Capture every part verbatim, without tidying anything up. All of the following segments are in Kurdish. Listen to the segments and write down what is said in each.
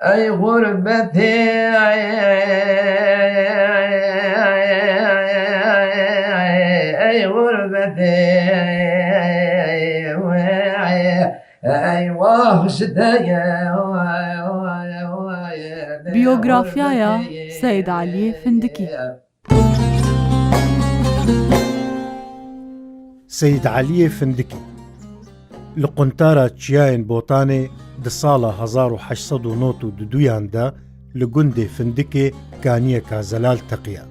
Ey gurbetê, ey gurbetê, ey wah ji te ye. Biyografyaya Seyid Aliyê Findikî. Seyîd Eliyê Findikî li quntara Çiyayên Botanê di sala hezar û heşt sed û nod û duyan de li gundê Findikê kaniyeka zelal teqiya.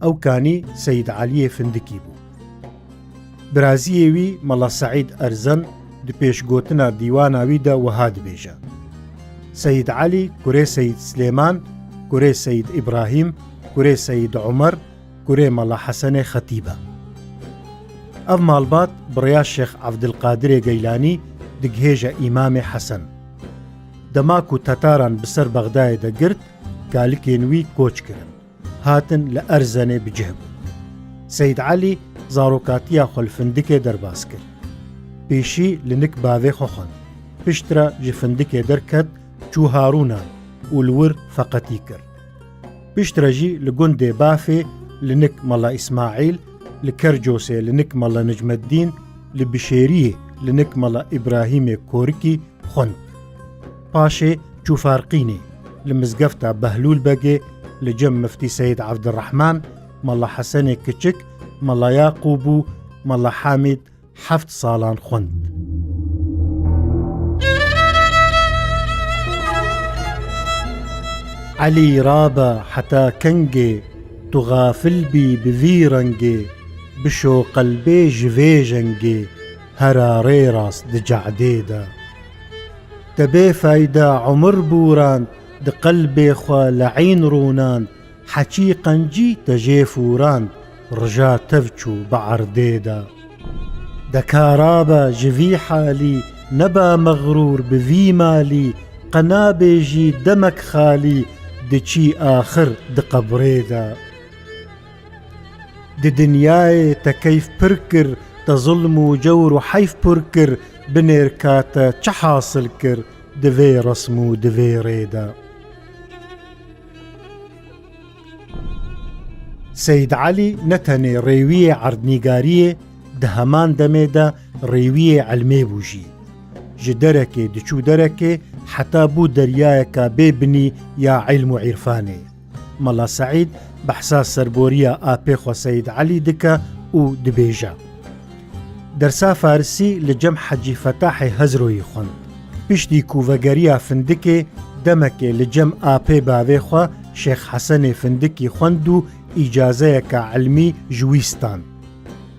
Ew kanî Seyîd Eliyê Findikî bû. Biraziyê wî Mela Seîd Erzen di pêşgotina dîwana wî de wiha dibêje, Seyîd Elî kurê Seyîd Silêman, kurê Seyîd Îbrahîm, kurê Seyîd Omer, kurê Mela Hesenê Xetîb e. Ev malbat bi rêya Şêx Evdilqadirê Geylanî digihêje Îmamê Hesen. Dema ku Tetaran bi ser Bexdayê de girt, kalikên wî koç kirin. Hatin li Erzenê bi cih bûn. Seyîd Elî zarokatiya xwe li Findikê derbas kir. Pêşî li nik bavê xwe xwend. Piştre ji Findikê derket, çû Harûnan û li wir feqetî kir. Piştre jî li gundê Bafê li nik Mela Îsmaîl, li Kercosê li nik Mela Necmeddîn, li Bişêriyê li nik Mela Îbrahîmê Korikî xwend. Paşê çû Farqînê, li mizgefta Behlûl Begê, li cem Miftî Seyîd Evdirehman, Mela Hesenê Kiçik, Mela Yaqûb û Mela Hamîd heft salan xwend. Elî rabe heta kengê, tu xafil bî bi vî rengê, bişo qelbê ji vê jengê, hera rê rast di cadê de. Te bê feyda umir bûrand, di qelbê xwe le'în rûnand, heçî qencî te jê fûrand, rija tev çû bi erdê de. De ka rabe ji vî halî, nebe mexrûr bi vî malî, qe nabêjî demek xalî, diçî axir di qebrê de. Di dinyayê te keyf pir kir, te zulm û cewr û heyf pur kir, binêrka te çi hasil kir, di vê resm û di vê rê de. Seyîd Elî ne tenê rêwiyê erdnîgariyê, di heman demê de rêwiyê ilmê bû jî. Ji derekê diçû derekê heta bû deryayeka bê binî ya ilm û îrfanê. Mela Seîd behsa serboriya apê xwe Seyîd Elî dike û dibêje, Dersa farisî li cem Hecî Fetahê Hezroyî xwend. Piştî ku vegeriya Findikê, demekê li cem apê bavê xwe Şêx Hesenê Findikî xwend û îcazeyeka ilmî ji wî stand.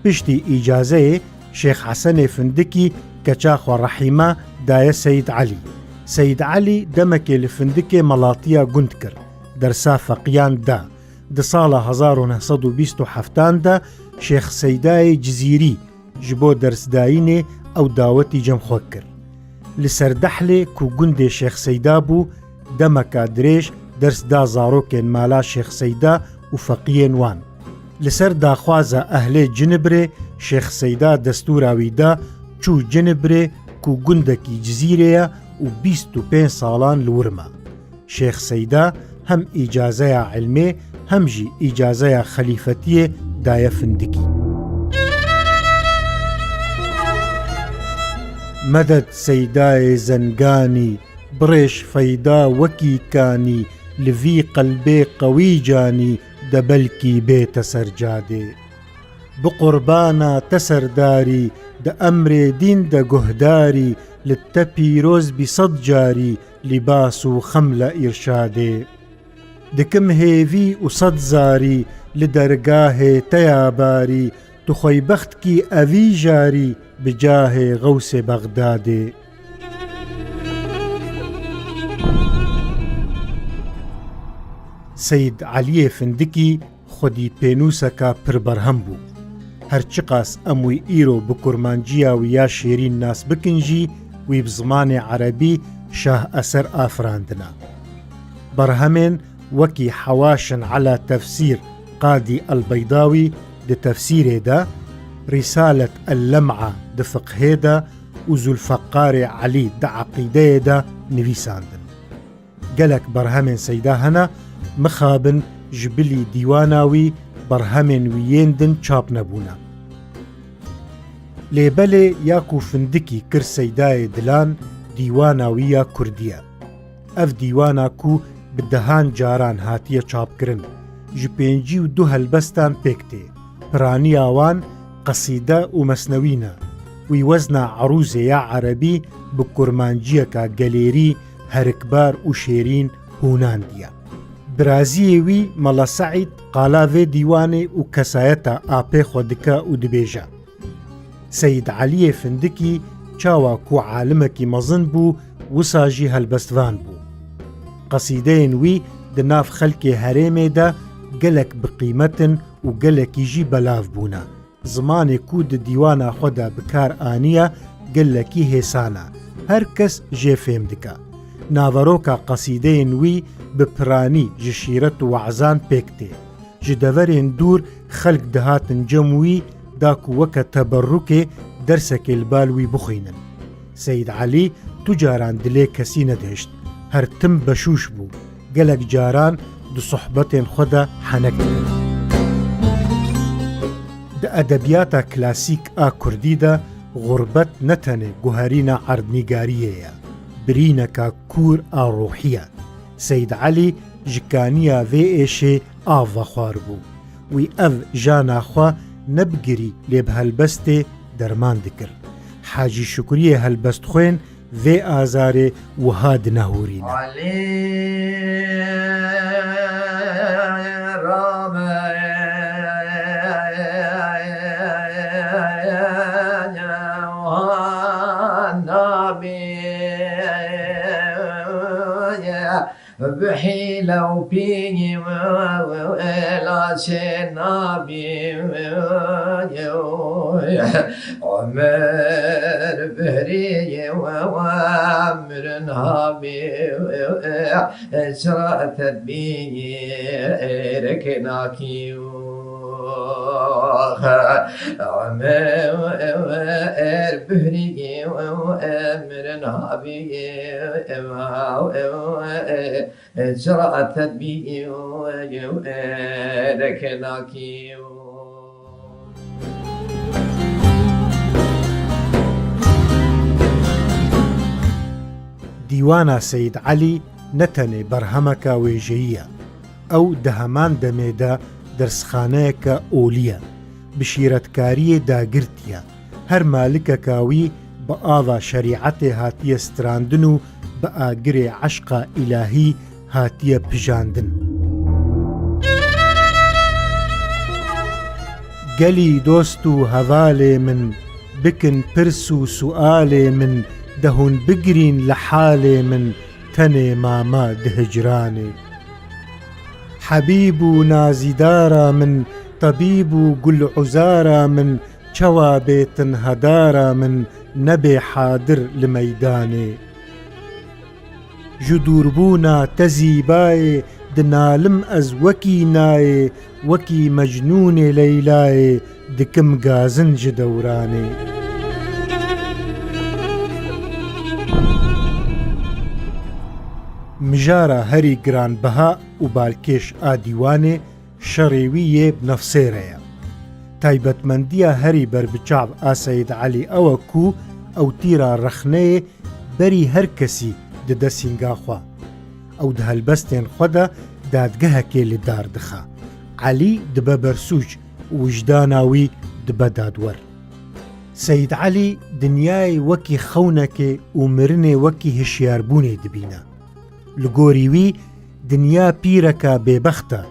Piştî îcazeyê Şêx Hesenê Findikî keça xwe Rehîma daye Seyîd Elî. Seyîd Elî demekê li Findikê melatiya gund kir, dersa feqiyan da. Di sala hezar û neh sed û bîst û heftan de Şêx Seydayê Cizîrî ji bo dersdayînê ew dawetî cem xwe kir. Li Serdehlê ku gundê Şêx Seyda bû, demeka dirêj ders da zarokên mala Şêx Seyda û feqiyên wan. Li ser daxwaza ehlê Cinibrê Şêx Seyda destûra wî da çû Cinibrê ku gundekî Cizîrê ye û bîst û pênc salan li wir ma. Şêx Seyda hem îcazeya ilmê hem jî îcazeya xelîfetiyê daye Findikî. Medet Seydayê Zenganî, birêş feyda wekî kanî, li vî qelbê qewî canî de belkî bête ser cadê. Bi qurbana te serdarî, di emrê dîn de guhdarî, li te pîroz bî sed carî, lîbas û xem le îrşadê. Dikim hêvî û sed zarî, li dergahê te ya barî, tu xweybextkî evî jarî, bi cahê Xewsê Bexdadê. Seyîd Eliyê Findikî xwedî pênûseka pir berhem bû. Her çiqas em wî îro bi kurmanciya wî ya şêrîn nas bikin jî, wî bi zimanê erebî şaheser afirandine. Berhemên wekî Hewaşin ela Tefsîr Qadî El-Beydawî di tefsîrê de, Rîsalet El-Lem'a di fiqhê de û Zulfeqarê Elî di eqîdeyê de nivîsandin. Gelek berhemên Seyda hene, mixabin ji bilî dîwana wî berhemên wî yên din çap nebûne. Lê belê ya ku Findikî kir Seydayê Dilan, dîwana wî ya kurdî ye. Ev dîwana ku bi dehan caran hatiye çapkirin, ji pêncî û du helbestan pêk tê. Piraniya wan qesîde û mesnewî ne. Wî wezna erûzê ya erebî bi kurmanciyeka gelêrî, herikbar û şêrîn hûnandiye. Biraziyê wî Mela Seîd qala vê dîwanê û kesayeta apê xwe dike û dibêje: Seyîd Eliyê Findikî çawa ku alimekî mezin bû, wisa jî helbestvan bû. Qesîdeyên wî di nav xelkê herêmê de gelek bi qîmet in û gelekî jî belav bûne. Zimanê ku di dîwana xwe de bi kar aniye, gelekî hêsan e. Her kes jê fêm dike. Naveroka qesîdeyên wî bi piranî ji şîret û we'zan pêk tê. Ji deverên dûr xelk dihatin cem wî, da ku weke teberrukê dersekê li bal wî bixwînin. Seyîd Elî tu caran dilê kesî nedihişt. Her tim beşûş bû. Gelek caran di sohbetên xwe de henek dikin. Di edebiyata klasîk a kurdî de xurbet ne tenê guherîna erdnîgariyê ye, birîneka kûr a ruhî ye. Seyîd Elî ji kaniya vê êşê av vexwaribû. Wî ev jana xwe ne bi girî lê bi helbestê derman dikir. Hacî Şukriyê helbestxwên vê azarê wiha dinehûrîne. Elî Rame Nabî Bi hîle û pînî laşê nabî, Omer bihrî, mirin habî, çira tedbîrek nakî. Omer bihrî, mirin habî, Çira tedbî û êdek nakî û. Dîwana Seyîd Elî ne tenê berhemeka wêjeyî ye. Ew di heman demê de dersxaneyeke olî ye. Bi şîretkariyê dagirtî ye. Her malikeka wî bi ava şerîetê hatiye strandin û bi agirê eşqa îlahî hatiye pijandin. Gelî dost û hevalê min, bikin pirs û sualê min, de hûn bigirîn li halê min, tenê mama di hicranê. Hebîb û nazîdara min, tebîb û guluzara min, çawa bê tenhedara min nebê hadir li meydanê. Ji dûrbûna te zîbayê dinalim ez wekî nayê, wekî Mecnûnê Leylayê dikim gazin ji dewranê. Mijara herî giranbiha û balkêş a dîwanê şerê wî yê bi nefsê re ye. Taybetmendiya herî berbiçav a Seyîd Elî ew e ku ew tîra rexneyê berî her kesî dide sînga xwe. Ew di helbestên xwe de dadgehekê li dar dixe. Elî dibe bersûc û wijdana wî dibe dadwer. Seyîd Elî dinyayê wekî xewnekê û mirinê wekî hişyarbûnê dibîne. Li gorî wî, dinya pîreka bêbext e,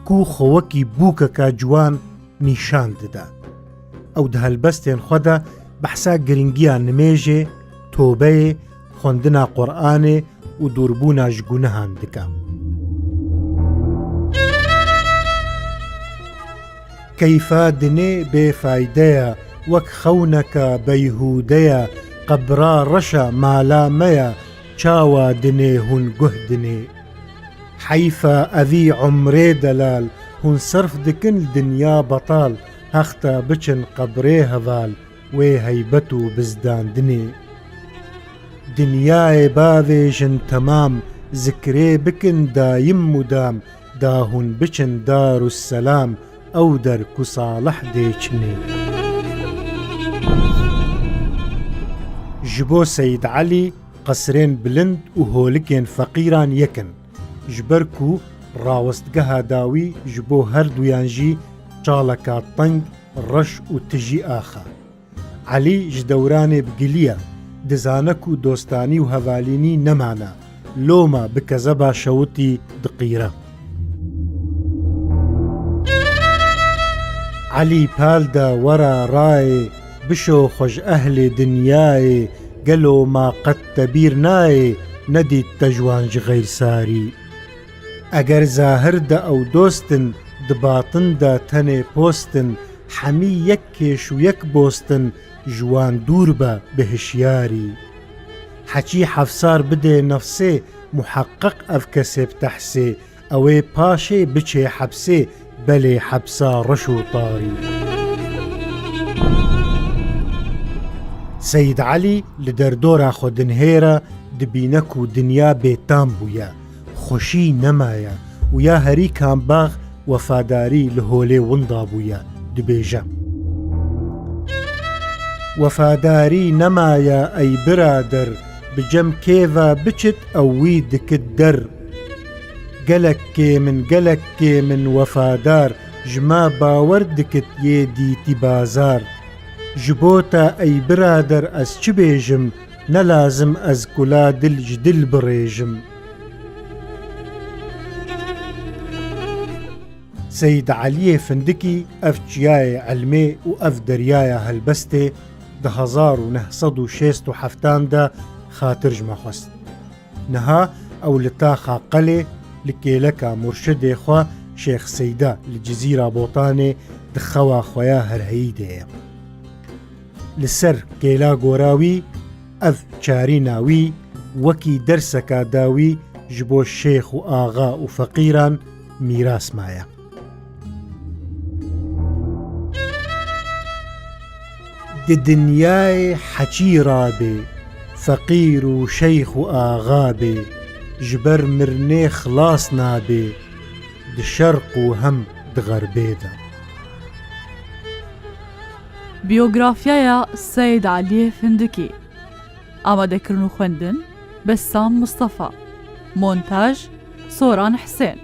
ku xwe wekî bûkeka ciwan nîşan dide. Ew di helbestên xwe de behsa giringiya nimêjê, tobeyê, xwendina Quranê û dûrbûna ji gunehan dike. Keyfa dinê bêfayde ye, wek xewneka beyhûde ye, qebra reş e, mala me ye, çawa dinê hûn guh dinê. Heyfa evî umrê delal, hûn serf dikin li dinya betal, hexta biçin qebrê heval, wê heybet û bizdandinê. Dinyayê bavêjin temam, Zikrê bikin dayim mudam, da hûn biçin Darusselam, ew der ku Salih dê çinê. Ji bo Seyîd Elî qesrên bilind û holikên feqîran yek in. Ji ber ku rawestgeha dawî ji bo her duyan jî çaleka teng, reş û tijî ax e. Elî ji dewranê bi gilî ye. Dizane ku dostanî û hevalînî nemane. Loma bi kezeba şewitî diqîre. Elî pal de were rayê, bişo xwe ji ehlê dinyayê, gelo ma qet te bîr nayê, nedît te ji wan ji xeyr sarî. Eger zahir de ew dost in, di batin de tenê post in, hemî yek kêş û yek bost in, ji wan dûr be bi hişyarî. Heçî hefsar bidê nefsê, muheqeq ev kesê bi tehsê, ew ê paşê biçê hepsê, belê hepsa reş û tarî. Seyîd Elî li derdora xwe dinihêre, dibîne ku dinya bêtam bûye, xweşî nemaye û ya herî kambax wefadarî li holê winda bûye, dibêje: Wefadarî nemaye ey birader, bi cem kê ve biçit ew wî dikit der. Gelek kêm in, gelek kêm in wefadar, ji me bawer dikit yê dîtî bazar. Ji bo te ey birader ez çi bêjim, ne lazim ez kula dil ji dil birêjim. Seyîd Eliyê Findikî ev çiyayê ilmê û ev deryaya helbestê di hezar û neh sed û şêst û heftan de xatir ji me xwest. Niha ew li taxa Qelê li kêleka murşidê xwe Şêx Seyda li Cizîra Botanê di xewa xwe ya herheyî de ye. Li ser kêla gora wî, ev çarîna wî wekî derseka dawî ji bo şêx û axa û feqîran mîras maye. Di dinyayê heçî rabê, feqîr û şeyx û axa bê, ji ber mirinê xilas nabê, di şerq û hem di xerbê de. Biyografyaya Seyîd Eliyê Findikî. Amadekirin û xwendin, Bessam Mustafa. Montaj, Soran Hisên.